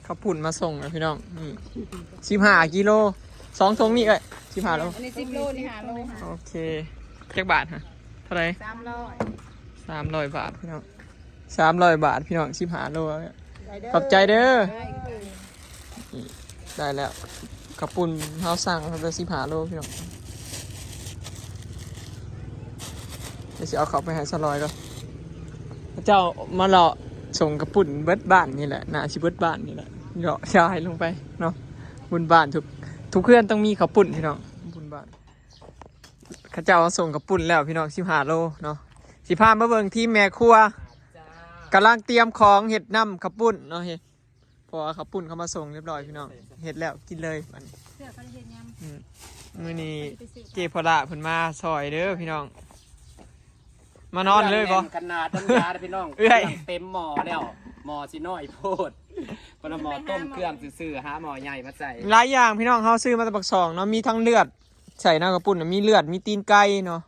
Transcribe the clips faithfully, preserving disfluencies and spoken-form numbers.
ข้าวปุ้นมาส่งนะพี่น้อง นี่ สิบห้ากิโล สองถุงนี่เอ้ย สิบห้าโล อันนี้สิบโลนี่ห้าโล โอเคจักบาทฮะ เท่าไหร่ สามร้อย สามร้อยบาทพี่น้อง สามร้อยบาทพี่น้อง สิบห้าโล ขอบใจเด้อ ได้แล้วข้าวปุ้นเฮาสั่งเขาจะสิบห้าโลพี่น้อง เดี๋ยวสิเอาเขาไปให้สลอยก่อน เจ้ามาเลาะส่งข้าวปุ้นเบิดบ้านนี่แหละ น่าสิเบิดบ้านนี่แหละ เลาะชายลงไปเนาะ บุญบ้านทุก ทุกเพื่อนต้องมีข้าวปุ้นพี่น้อง บุญบ้าน เขาเจ้าส่งข้าวปุ้นแล้วพี่น้อง สิบห้าโลเนาะ สิพามาเบิ่งทีมแม่ครัว กำลังเตรียมของเฮ็ดน้ำข้าวปุ้นเนาะ เฮ็ด เพราะว่าข้าวปุ้นเขามาส่งเรียบร้อยพี่น้อง เฮ็ดแล้วกินเลยบัดนี้ เสื้อเขาเห็นยัง อืมมื้อนี้เจพอละเพิ่นมาซอยเด้อพี่น้อง มานอนเลยบ่ ขนาดน้ำยาพี่น้อง เอื้อย เต็มหม้อแล้ว หม้อสิน้อยโพดปนหม้อต้มเครื่องซื่อๆหาหม้อใหญ่มาใส่ หลายอย่างพี่น้อง เขาซื้อมาแต่ปักซองเนาะ มีทั้งเลือด ใส่น้ำข้าวปุ้นน่ะ มีเลือด มีตีนไก่เนาะ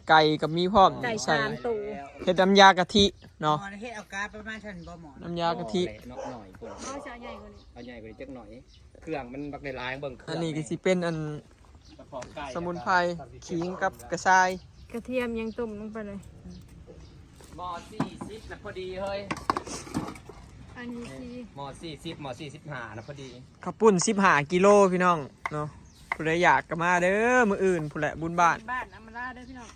ไก่กับมีพร้อม ไก่ ใส่ สามตัว เฮ็ดน้ำยากะทิเนาะ หมอเฮ็ดเอากาประมาณเท่านั้นบ่หมอ น้ำยากะทิ เนาะหน่อยคน เอาเสื้อใหญ่กว่านี้ เอาใหญ่กว่านี้จักหน่อย เครื่องมันบักได้หลายเบิ่งเครื่อง อันนี้ก็สิเป็นอัน กระเพาะไก่ สมุนไพร ขิงกับกระชาย กระเทียมยังต้มลงไปเลย หม้อสี่สิบนะพอดีเฮ้ย อันนี้สี หม้อสี่สิบหม้อสี่สิบห้านะพอดี ข้าวปุ้นสิบห้ากิโลพี่น้องเนาะ ผู้ใดอยากก็มาเด้อ มื้ออื่นผู้นแหละบุญบ้าน บ้านอำมาลาเด้อพี่น้อง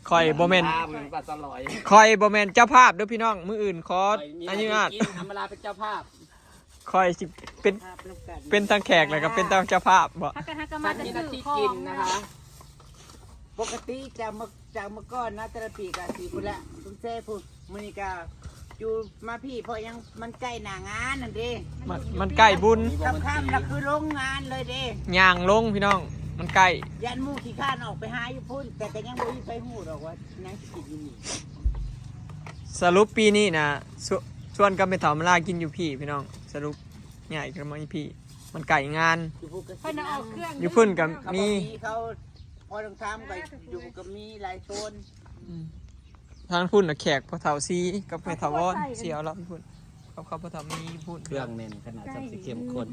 ข่อยบ่แม่น ปลามันปลาสลอย ข่อยบ่แม่นเจ้าภาพเด้อพี่น้อง มื้ออื่นขออนุญาต กินอำมาลาเป็นเจ้าภาพ ข่อยสิเป็น ภาพนำกัน เป็นทางแขกแล้วก็เป็นทางเจ้าภาพบ่ พักกันฮักกันมาจะ มีห ซื้ น้า อ ที่ ของ กินนะคะ ปกติจากเมื่อจากเมื่อก่อนนะแต่ละปีก็สีพุนละพุนแซ่พุนมื้อนี้ก็อยู่มาพี่เพราะยังมันใกล้หน้างานนั่นเด้ มันมันใกล้บุญ ค่ำๆแล้วคือลงงานเลยเด้ ย่างลงพี่น้อง มันใกล้ ยันหมู่ขี้ข้านออกไปหาอยู่พุนแต่ก็ยังบ่มีไปฮู้ดอกว่ายังสิกินอยู่นี่ สรุปปีนี้นะชวชวนกับแม่เฒ่ามาลากินอยู่พี่พี่น้อง สรุปใหญ่ขึ้นมาอยู่พี่ มันใกล้งาน อยู่พุนก็ เพิ่นเอาออกเครื่อง อยู่พุนก็ เขา มี บ่มีเขาพอต้องถามก็อยู่ก็มีหลายโซน อืมทางพุนน่ะแขกพ่อเฒ่าซีกับแม่เฒ่าวอนเสียแล้วพุนเขาเขาพ่อเฒ่ามีพุน เครื่องแน่นขนาดจะสิเข้มข้น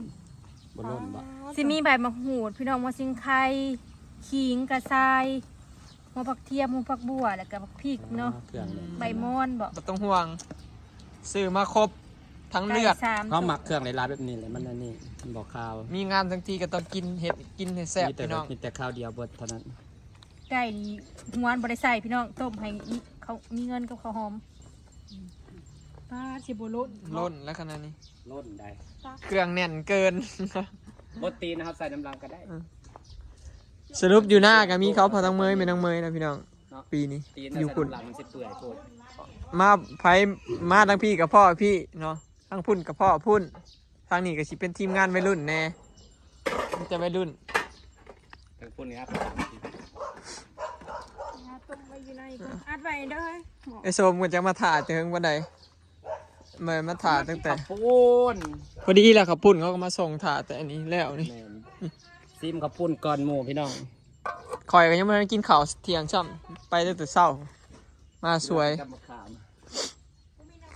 บ่ล่นบ่ สิมีใบมะกรูดพี่น้อง หัวสิงไค ขิงกระชาย หัวผักเทียม หัวผักบัว แล้วก็ผักพริกเนาะ เครื่องแน่น ใบมอนบ่ บ่ต้องห่วง ซื้อมาครบทั้งเลือด ไก่สาม เขาหมักเครื่องหลายๆแบบนี้เลยมันอันนี้มันบอกคาว มีงานทั้งทีก็ต้องกินเห็ดกินให้แซ่บ มีแต่ พี่น้อง มีแต่คาวเดียวเบิดเท่านั้น ไก่นี่หวนบ่ได้ใส่พี่น้อง ต้มให้อีเขามีเงินกับข้าวหอม ป้าสิบ่ล้น ล้นแล้วขนาดนี้ ล้นได้ เครื่องแน่นเกิน บดตีนนะครับใส่น้ำลังก็ได้ สรุปอยู่หน้าก็มีเขาพอทั้งเมยไม่ทั้งเมยนะพี่น้อง เนาะ ปีนี้ ตีน อยู่ ใส่ พุน น้ำลังมันสิเปื่อยโพด มาไผมาทั้งพี่กับพ่อพี่เนาะทั้งพุนกับพ่อพุนทางนี้ก็สิเป็นทีมงานวัยรุ่นแน่มีแต่วัยรุ่น ทั้งพุนนี่ครับ ต้มไว้อยู่ในก่อนอัดไว้เด้อ ไอ้โสมก็จะมาถ่าแต่เฮิงวันใดมามาถ่าตั้งแต่ ข้าวปุ้น พอดีแหละครับพุนเขาก็มาส่งถ่าแต่อันนี้แล้วนี่ แม่นซิมข้าวปุ้นก่อนหมู่พี่น้อง ข่อยก็ยังไม่ได้กินข้าวเที่ยงซ้ำไปตั้งแต่เช้า มาสวย กับมะขาม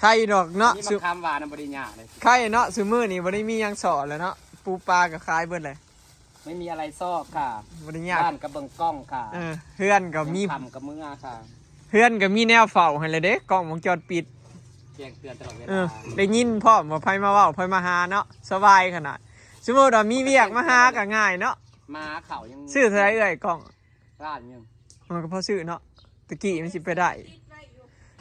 ใครดอกเนาะ นี่ สุ มะขามหวานนะบริญญาเลย ใครเนาะสุมือนี่บ่ได้มีหยังสอนแล้วเนาะปูปลาก็ขายเบิดเลย ไม่มีอะไรซอกค่ะ บ่ได้ยาก บ้านกับเบิ่งกล้องค่ะ เออเฮือนก็มี ทำกับมือค่ะ เฮือนก็มีแนวเฝ้าให้เลยเด้กล้องวงจรปิด แจ้งเตือนตลอดเว เอ ลา อได้ยินพร้อมว่าไผมาเว้าไผมาหาเนาะสบายขนาด สมมุติว่ามีเวียกมาหาก็ง่ายเนาะ มาเขายัง ซื้อเท่าไหร่เอื้อยกล้อง ร้านยัง มันก็พอซื้อเนาะตะกี้มันสิไปได้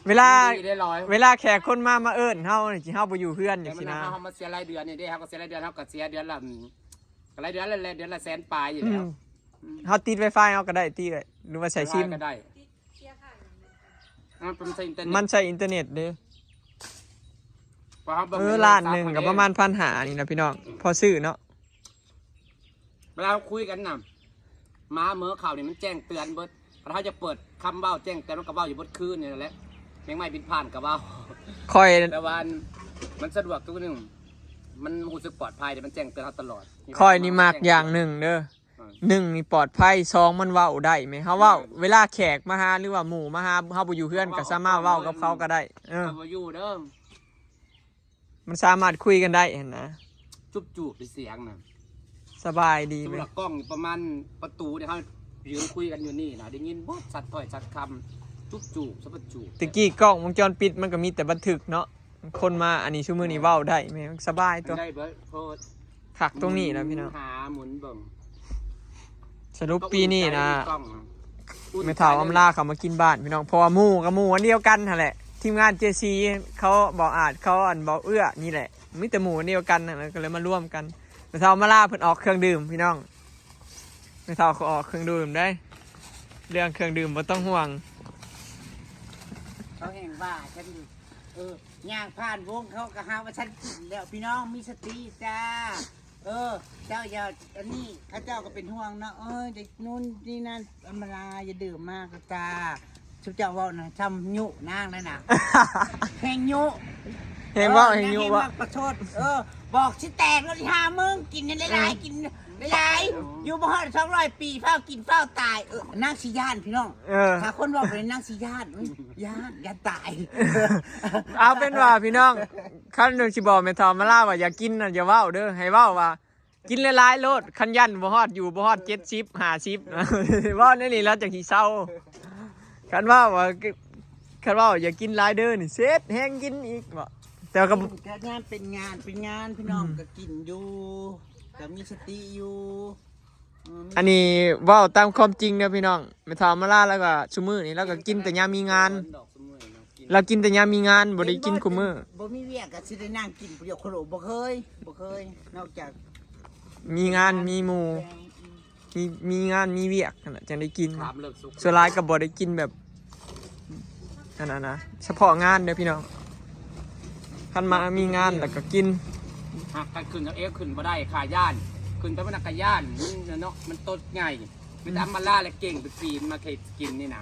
เวลา ดีได้ร้อย เวลาแขกคนมามาเอิ้นเฮานี่สิเฮาบ่อยู่เฮือน แต่ จัง มัน ซี่นะ เขามาเสียรายเดือนนี่เด้เขาก็เสียรายเดือนเขาก็เสียเดือนละอืมก็รายเดือนละเดือนละแสนปลายอยู่ อื แล้ว มเฮาติด Wi-Fi เฮาก็ได้ติเอ้ยหรือว่าใส่ซิม ก็ได้อ่าเป็นใส่อินเทอร์เน็ต มันใส่อินเทอร์เน็ตเด้ พอเขาเบิ่ง เออ ใน ล้านหนึ่ง โทรศัพท์ ก็ประมาณพันห้านี่นะพี่น้อง พอซื้อเนาะ เวลาเราคุยกันน่ะมาเมื่อข่าวนี่มันแจ้งเตือนเบิดถ้าเขาจะเปิดคำเว้าแจ้งเตือนมันก็เว้าอยู่เบิดคืนนี่แหละแมงไม้บินผ่านก็เว้า ข่อย แต่ว่ามันสะดวกตัวหนึ่งมันรู้สึกปลอดภัยแต่มันแจ้งเตือนเราตลอด ข่อยนี่มักอย่างหนึ่งเด้อ อ่า หนึ่งนี่ปลอดภัย สองมันเว้าได้ไหมเฮาเว้า เวลาแขกมาหาหรือว่าหมู่มาหาเฮาบ่อยู่เฮือนก็สามารถเว้ากับเขาก็ได้ เออ เอามาอยู่เด้อ มันสามารถคุยกันได้หั้นนะ จุบจูบเป็นเสียงนะ สบายดีไหม ตัวละกล้องอยู่ประมาณประตูเนี่ยเขายืนคุยกันอยู่นี่นะได้ยินบดสัดถ้อยสัดคำจุบจูบสับจูบ ตะกี้กล้องวงจรปิดมันก็มีแต่บันทึกเนาะ คนมาอันนี้ซุมื้อนี้เว้าได้แม่งสบายตัว ได้เบิร์ดโพส ขักตรงนี้นะพี่น้อง หาหมุนเบิ่ง สรุปปีนี้นะ กล้อง แม่เฒ่าอำลาเขามากินบ้านพี่น้อง เพราะว่าหมู่กับหมู่อันเดียวกันหั่นแหละ ทีมงานเจซีเขาบอกอาจเขาอันบอกเอื้อนี่แหละ มีแต่หมู่อันเดียวกันหั่นแหละ ก็เลยมาร่วมกัน แม่เฒ่าอำลาเพิ่นออกเครื่องดื่มพี่น้อง แม่เฒ่าเขาออกเครื่องดื่มได้ เรื่องเครื่องดื่มบ่ต้องห่วง เขาแห่งว่าฉันอยู่เออย่างผ่านวงเขาก็หาว่าฉันกินแล้วพี่น้องมีสติจ้า เออ เจ้าอย่าอันนี้เข้าเจ้าก็เป็นห่วงเนาะเออเด็กนู่นนี่นั่นอำลาอย่าดื่มมากก็จ้าชุบเจ้าเว่านะทำยุนางนั่นน่ะ แห่งยุ แฮงเว้าแฮงยุ แห่ง บ่ มากประชดเออ บอกสิแตกแล้วที่หามึงกินกันหลายๆกินหลายๆอยู่บ่ฮอดสองร้อยปีเฝ้ากินเฝ้าตายเออนางสิย่านพี่น้อง เออ ถ้าคนบอกเป็นนางสิย่านอุ๊ยย่านย่านตาย เอาเป็นว่าพี่น้อง คันหนึ่งสิบอกแม่เฒ่ามาลาว่าอย่ากินน่ะอย่าเว้าเด้อ ให้เว้าว่า กินหลายๆโลด คันยันบ่ฮอดอยู่บ่ฮอดเจ็ดสิบห้าสิบ เว้าแนวนี้แล้วจังสิเซา คันเว้าว่า คันเว้าอย่ากินหลายเด้อนี่เสร็จแฮงกินอีกบ่ แต่ว่าก็ ก็งานเป็นงานเป็นงานพี่น้องก็กินอยู่ก็มีสติอยู่ อันนี้เว้าตามความจริงเด้อพี่น้อง แม่เฒ่ามาลาแล้วก็ซุมื้อนี้แล้วก็กินแต่ยามมีงาน ดอกสมุนเนาะกิน เรากินแต่ยามมีงานบ่ได้กินคุมื้อ บ่มีเวียกก็สิได้นั่งกินผู้เดียวโคโลบ่เคยบ่เคย นอกจาก มีงานมีหมู่ มีมีงานมีเวียกนั่นแหละจังได้กิน ถามเลิกสุก ส่วนหลายก็บ่ได้กินแบบอันนั้นนะเฉพาะงานเด้อพี่น้อง คันมามีงานแล้วก็กิน หากกันขึ้นเอาเอฟขึ้นบ่ได้ขาย่าน ขึ้นแต่ว่านักกะย่านมันเนาะมันตดใหญ่มันจะอำมาล่าและเก่งไปปีนมาเขตกินนี่นะ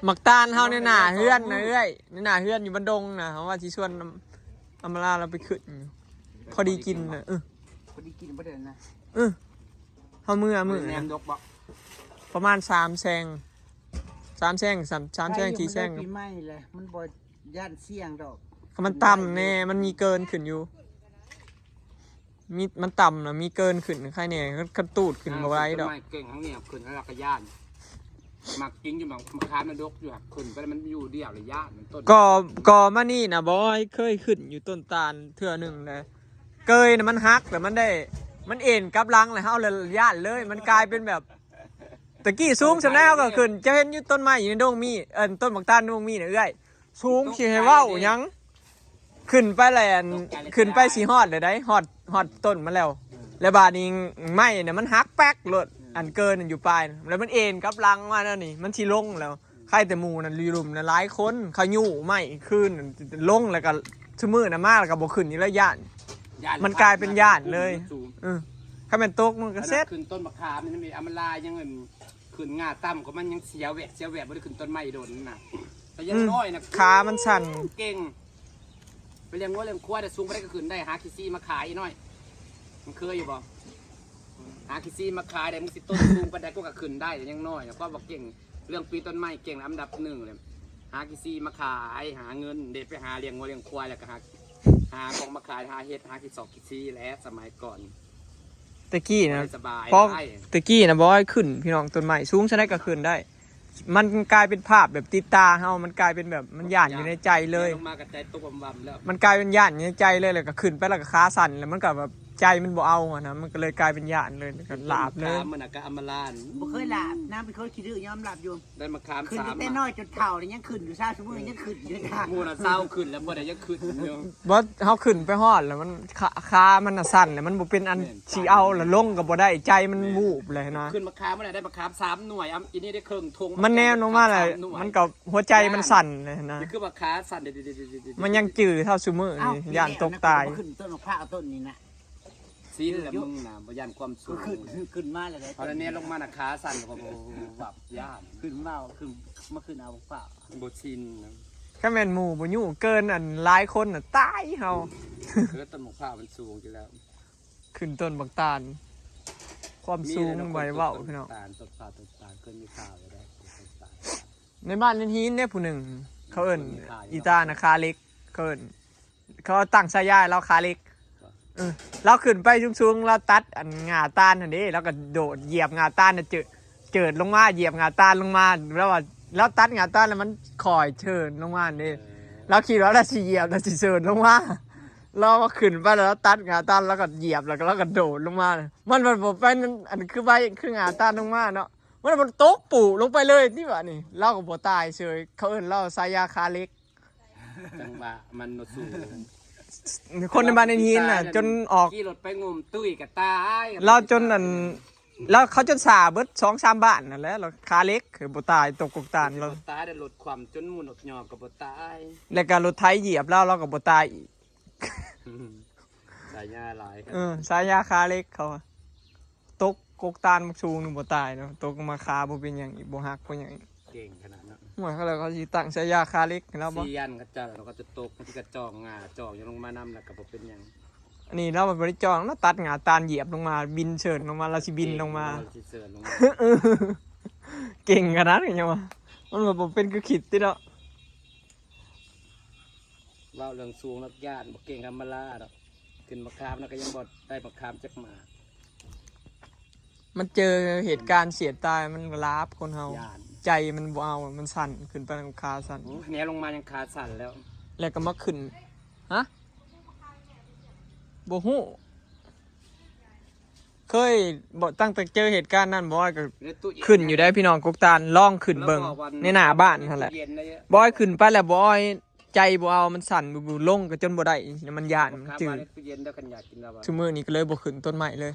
หมักตาลเฮาในหน้าเฮือนนะเอ้ยในหน้าเฮือนอยู่บ้านดงนะเฮาว่าสิชวนอำมาลาเราไปขึ้นอยู่พอดีกินนะเออ พอดีกินบ่ได้นะ เออเฮามื้อมื้อ แน นะ มดกบ่ ประมาณสามแซงสามแซงสามสามแซงสี่แซง ปีใหม่เลยมันบ่ย่านเสี่ยงดอก มันต่ำแน่มันมีเกินขึ้นอยู่ มีมันต่ำนะมีเกินขึ้นใครเนี่ยคันตูดขึ้นบ่ได้ดอก ต้นไม้เก่งทั้งเนี่ยขึ้นแล้วก็ย่านหมากจริงอยู่หมากมะขามมันดกอยู่อะขึ้นไปแล้วมันอยู่เดี่ยวเลยย่านมันต้น ก็ก็มานี่นะบอยเคยขึ้นอยู่ต้นตาลเทื่อหนึ่งนะเกยนะมันหักแต่มันได้ มันเอ็นกลับหลังเลยเฮาเลยย่านเลย มันกลายเป็นแบบตะกี้สูงสำแล้วก็ขึ้น จะเห็นอยู่ต้นไม้อยู่ในดงมีเอิ้นต้นบักตาลดงมีนะเอื้อย สูงสิให้เว้าหยัง ขึ้นไปแหละอันขึ้นไปสิฮอดเลยได้ฮอดฮอดต้นมาแล้ว แล้วบาดนี้ไม้เนี่ยมันหักแป๊กโลดอันเกินอยู่ปลายน่ะแล้วมันเอ็นกลับหลังมานั่นนี่มันสิลงแล้วใครแต่หมู่นั่นอยู่หลุมนะหลายคนเขาอยู่ไม้คืนลงแล้วก็ซุมื้อนะมาแล้วก็บ่ขึ้นอีกแล้วย่าน ย่าน มันกลายเป็นย่านเลย สูง เออถ้าแม่นตกมันก็เสร็จ ขึ้นต้นมะขามนี่มีอำมาลายังขึ้นง่าต่ำกว่ามันยังเสียวแหวะเสียวแหวะบ่ได้ขึ้นต้นไม้โดนนะแต่ยังน้อยนะ ขามันสั่น เก่ง ไปเลี้ยงวัวเลี้ยงควายแต่สูงไปได้ก็ขึ้นได้หาขี้ซี่มาขายอีน้อยมันเคยอยู่บ่หาขี้ซี่มาขายได้มึงสิต้นสูงปานใดก็ก็ขึ้นได้แต่ยังน้อยนะเพราะว่าเก่งเรื่องปีนต้นไม้เก่งอันดับหนึ่งเลยหาขี้ซี่มาขายหาเงินเด็ดไปหาเลี้ยงวัวเลี้ยงควายแล้วก็หาหาของมาขายหาเห็ดหาขี้ซอกขี้ซี่แหละสมัยก่อน ตะกี้นะ สบาย เพราะ ได้ ตะกี้นะบอกให้ขึ้นพี่น้องต้นไม้สูงชะไดก็ขึ้นได้ มันกลายเป็นภาพแบบติดตาเฮามันกลายเป็นแบบมันย่านอยู่ในใจเลย ลงมากระจายตัววำๆแล้ว มันกลายเป็นย่านอยู่ในใจเลยแล้วก็ขึ้นไปแล้วก็ขาสั่นแล้วมันก็แบบใจมันบ่เอาอะนะมันก็เลยกลายเป็นย่านเลยแล้วก็หลาบเลย มันน่ะก็อำมาลาน บ่เคยหลาบนางเป็นคนขี้ดื้อยอมรับอยู่ ได้มาขาม ขึ้น สาม ตั้งแต่น้อยจนเฒ่าเลยยังขึ้นอยู่ซะซุมื้อยังขึ้นอยู่จ้ะ หมู่น่ะเศร้าขึ้นแล้วบ่ได้ยังขึ้นอยู่ บ่เฮาขึ้นไปฮอดแล้วมันขาขามันน่ะสั่นแล้วมันบ่เป็นอัน แม่น สิเอาละลงก็บ่ได้ใจมัน แม่น วูบเลยนะ ขึ้นมาขามมันน่ะได้มาขามสามหน่วยอ่ะอีนี่ได้ครึ่งทง มันแนมลงมาเลย สหวย มันก็หัวใจมันสั่นเลยนะ นี่คือว่าขาสั่นเด็ดๆๆๆๆ มันยังจืดเท่าซุมื้อ เอ้า นี่ย่านตกตาย ขึ้นต้นมะพร้าวต้นนี้นะ ซีนแหละมึงน่ะบ่ย่านความสูง ขึ้นขึ้นมาแล้วได้ เพราะนั้นเนี่ยลงมาน่ะขาสั่นก็บ่แบบย่าน ขึ้นมาเอาขึ้นมาขึ้นเอาเปล่า บ่ชินนะ ถ้าแม่นหมู่บ่อยู่เกินอันหลายคนน่ะตายเฮา คือต้นมะพร้าวมันสูงอยู่แล้ว ขึ้นต้นบักตาล ความสูงไว้เว้าพี่น้อง ต้นตาลต้นพร้าวต้นตาลเคยมีข่าวอยู่แล้วต้นตาล ในบ้านเล่นหินเนี่ยผู้หนึ่ง เขาเอิ้นอีตานะคาเล็ก เขาเอิ้น เขาตั้งฉายาให้ลาวขาเหล็ก เออ ลาวขึ้นไปสูงๆ ลาวตัดอันง่าตาลหั่นเด้ ลาวก็โดดเหยียบง่าตาลน่ะ เจิด เจิดลงมา เหยียบง่าตาลลงมา แล้วว่า ลาวตัดง่าตาลแล้วมันค่อยเชิญลงมาหั่นเด้ เออ ลาวคิดว่าลาวสิเหยียบ ลาวสิเชิญลงมา ลาวก็ขึ้นไปแล้ว ลาวตัดง่าตาล ลาวก็เหยียบ แล้วก็ ลาวก็โดดลงมา มัน มันบ่เป็นอันคือใบ คือง่าตาลลงมาเนาะ มัน มันตกปูลงไปเลยนี่หว่านี่ ลาวก็บ่ตายเฉย เขาเอิ้นลาวฉายาขาเหล็ก จังหวะมันบ่สู้ คนในบ้านในหินน่ะ จนออก ขี่รถไปงมตุ้ยก็ตาย ลาวจนนั่น ลาวเขาจนซ่าเบิดสองสามบ้านนั่นแหละ ลาวขาเหล็กคือบ่ตาย ตกกกตาล ลาว บ่ตาย ได้รถคว่ำจนหมุนออกหยอบก็บ่ตาย แล้วก็รถไถเหยียบลาว ลาวก็บ่ตายอีก ฉายาหลายครับ เออ ฉายาขาเหล็กเขาอะ ตกกกตาลบักสูงนี่บ่ตายเนาะ ตกมาขาบ่เป็นหยังอีก บ่หักบ่หยังอีก เก่งขนาดนั้น โอ้ย เขาเลยเขาสิตั้งฉายาขาเหล็กให้ลาวบ่ เซียนเขาเจ้า แล้วก็จะตก มันสิกระจอกง่า จอกหยังลงมานำ แล้วก็บ่เป็นหยัง อันนี้ลาวบ่ได้จอก ลาวตัดง่าตาลเหยียบลงมา บินเชิญลงมา ลาวสิบินลงมา เก่ง ลาวสิเชิญลงมา เก่งขนาดนั้นยังวะ มันแบบบ่เป็นคือคิดติเนาะ เว้าเรื่องสูงนักย่าน บ่เก่งธรรมดาดอก ขึ้นมะขามแล้วก็ยังบ่ได้มะขามจักหมาก มันเจอเหตุการณ์เสียดาย มันลาบคนเฮา ย่าน ใจมันบ่เอา มันสั่น ขึ้นไปขาสั่น โอ้ย แนวลงมายังขาสั่นแล้ว แล้วก็มาขึ้น ฮะ บ่ฮู้ เคยบ่ ตั้งแต่เจอเหตุการณ์นั้น บ่อ้อยก็ ในตู้เย็น ขึ้นอยู่ได้พี่น้อง กกตาล ลองขึ้นเบิ่ง แล้วบอกว่า ในหน้าบ้านนั่นแหละ ตู้เย็นนะ บ่อ้อยขึ้นไปแล้ว บ่อ้อยใจบ่เอา มันสั่น บ่ บ่ลงก็จนบ่ได้ มันย่าน มันจืด มะขามไว้ในตู้เย็นแล้วกัน อยากกินแล้วอะ ซุมื้อนี้ก็เลยบ่ขึ้นต้นไม้เลย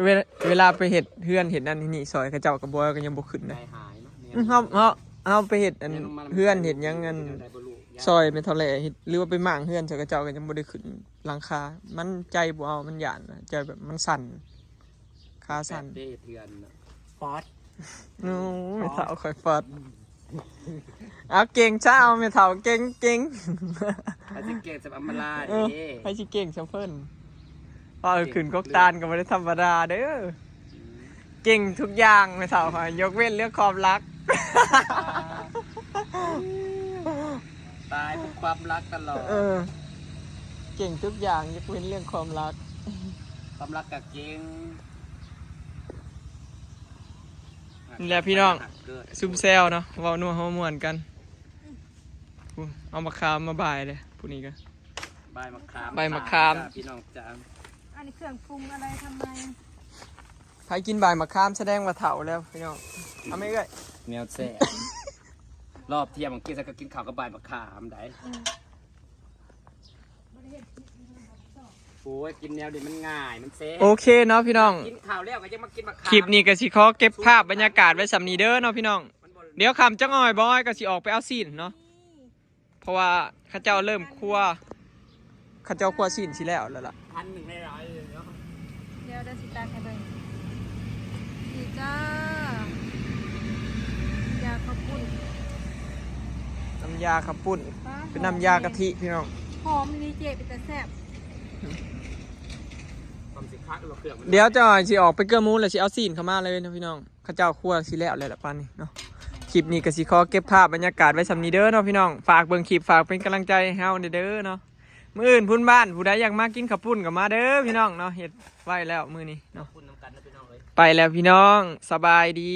เวลา เวลาไปเฮ็ดเฮือนเฮ็ดนั่นเฮ็ดนี่ซอยเขาเจ้าก็บ่อ้อยก็ยังบ่ขึ้น ใจ นะ หายเนาะ อืม เฮา เฮา เฮาไปเฮ็ดอัน เฮือนเฮ็ดหยังอัน ซอยแม่เฒ่าแหล่เฮ็ด หรือว่าไปหม่างเฮือนซอยเขาเจ้าก็ยังบ่ได้ขึ้นหลังคา มันใจบ่เอา มันย่านนะ ใจแบบมันสั่น ขาสั่น แต่เฮ็ดเฮือนน่ะ ป๊อด โอ้ย แม่เฒ่าข่อยป๊อด เอาเก่งซะ เอาแม่เฒ่าเก่ง เก่ง ไผสิเก่งสำหรับอำมาลา เออ เด้ ไผสิเก่งสำเพิ่น ว่าเออ ขึ้นกกตาลก็บ่ได้ธรรมดาเด้อ เก่งทุกอย่างแม่เฒ่าค่ะ ยกเว้นเรื่องความรัก ตายเพราะความรักตลอด เออ เก่งทุกอย่างยกเว้นเรื่องความรัก ความรักก็เก่ง นี่แหละพี่น้อง หักเกิด ซุมแซวเนาะ เว้านัวหัวม่วนกัน อู้ เอามะขามมาบ่ายเลย ผู้นี้ก็ บ่ายมะขาม บ่ายมะขาม จ้าพี่น้องจ๋า อันนี้เครื่องปรุงอะไรทำไม ใครกินบ่ายมะขามแสดงว่าเฒ่าแล้วพี่น้อง เอาไหมเอ้ย แนวแซ่บ รอบเที่ยงเมื่อกี้ฉันก็กินข้าวกับบ่ายมะขามได้ อืม โอ้ย กินแนวนี้มันง่าย มันแซ่บ โอเคเนาะพี่น้อง กินข้าวแล้วก็ยังมากินมะขาม คลิปนี้ก็สิขอเก็บภาพบรรยากาศไว้ส่ำนี้เด้อเนาะพี่น้อง มันบ่ เดี๋ยวค่ำจักหน่อยบ่อ้อยก็สิออกไปเอาซีนเนาะ เพราะว่าเขาเจ้าเริ่มคั่ว เขาเจ้าคั่วซีนสิแล้วแล้วล่ะ พันหนึ่งในร้อยเลยเนาะ เดี๋ยวเดี๋ยวสิตักให้เบิ่ง นี่จ้า ยาข้าวปุ้น น้ำยาข้าวปุ้น ป๊าด เป็นน้ำยากะทิพี่น้อง หอมนี่เจ๊ เป็นตาแซ่บ ความสิคักหรือว่าเครื่องมัน เดี๋ยวจะสิออกไปเกื้อหมูแล้วสิเอาซีนเข้ามาเลยนะพี่น้อง เขาเจ้าคั่วสิแล้วเลยละปานนี้เนาะ คลิปนี้ก็สิขอเก็บภาพบรรยากาศไว้ส่ำนี้เด้อเนาะพี่น้อง ฝากเบิ่งคลิป ฝากเป็นกำลังใจให้เฮาเด้อเนาะ มื้ออื่นพุ้นบ้าน ผู้ใดอยากมากินข้าวปุ้นก็มาเด้อพี่น้องเนาะ เฮ็ดไว้แล้วมื้อนี้เนาะ ปุ้นนำกันนะพี่น้องเอ้ย ไปแล้วพี่น้อง สบายดี